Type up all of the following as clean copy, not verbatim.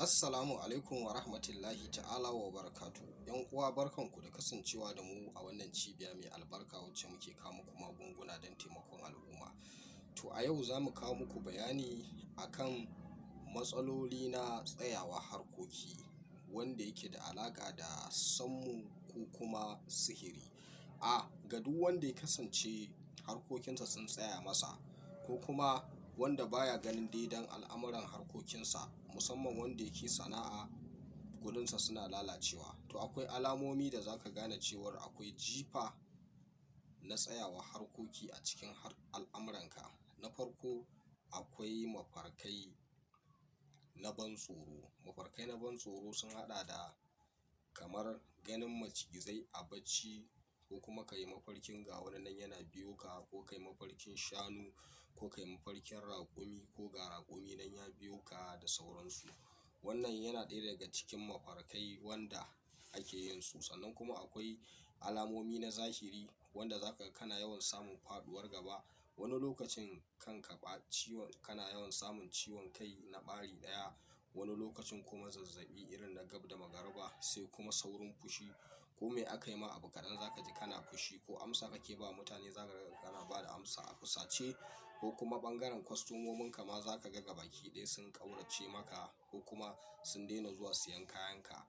Assalamu alaikum wa rahmatullahi ta'ala wa barakatuhu. ‘Yan uwa, barkanku da kasancewa da mu a wannan cibiya mai albarka wacce muke kawo muku magunguna don taimakon al'umma. To a yau za mu kawo muku bayani akan matsaloli na tsayawa harkoki wanda yake da alaƙa da sammu ko kuma sihiri. A ga duk wanda ya kasance harkokinsa sun tsaya masa, ko kuma wanda baya ganin daidan al'amuran harkokinsa, musamman wanda yake sana'a, kuɗinsa suna lalacewa. To akwai alamomi da zaka gane cewar akwai jifa na tsayawa harkoki a cikin al'amuranka. Na farko, akwai mafarkai na ban tsoro. Mafarkai na ban tsoro sun haɗa da kamar ganin macizai a bacci, ko kuma ka yi mafarkin ga wani nan yana biyo ka, ko ka yi mafarkin shanu, ko ka yi mafarkin raƙumi, ko ga raƙumi nan ya biyo ka da sauransu. Wannan yana ɗaya daga cikin mafarkai wanda ake yin su. Sannan kuma akwai alamomi na zahiri wanda zaka ga kana yawan samun faɗuwar gaba. Wani lokacin kanka ba ciwon, kana yawan samun ciwon kai na ɓari ɗaya, wani lokacin kuma zazzaɓi irin na gab da magariba, sai kuma saurin fushi. Ko me aka yi ma abu kaɗan zaka ji kana fushi, ko amsa kake ba mutane zaka ga kana ba da amsa a fusace, ko kuma ɓangaren kwastomomin ka ma zaka ga gabaki ɗaya sun ƙaurace maka, ko kuma sun daina zuwa siyan kayan ka,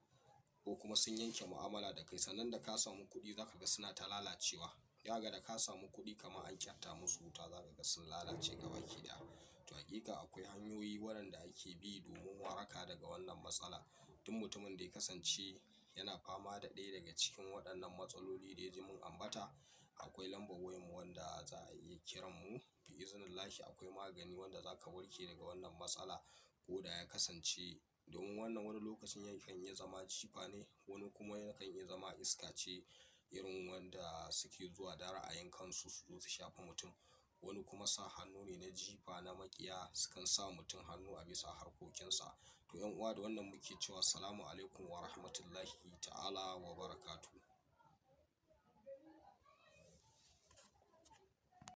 ko kuma sun yanke mu'amala da kai. Sannan da ka samu kuɗi zaka ga suna ta lalacewa. Zaka ga da ka samu kuɗi kamar an ƙyabta musu wuta, zaka ga sun lalace gabaki ɗaya. To haƙiƙa akwai hanyoyi waɗanda ake bi domin waraka daga wannan matsala. Duk mutumin da ya kasance yana fama da ɗaya daga cikin waɗannan matsaloli da ya ji mun ambata, akwai lambar wayar mu wanda za a iya kiran mu. Bi iznillahi akwai magani wanda zaka warke daga wannan matsala ko da ya kasance. Domin wannan wani lokacin yakan iya zama jifa ne, wani kuma yakan iya zama iska ce irin wanda suke zuwa da ra'ayin kansu su zo su shafi mutum. Wani kuma sa hannu ne na jifa na maƙiya sukan sa mutum hannu a bisa harkokinsa. To 'yan uwa, da wannan muke cewa salamu alaikum wa rahmatullahi.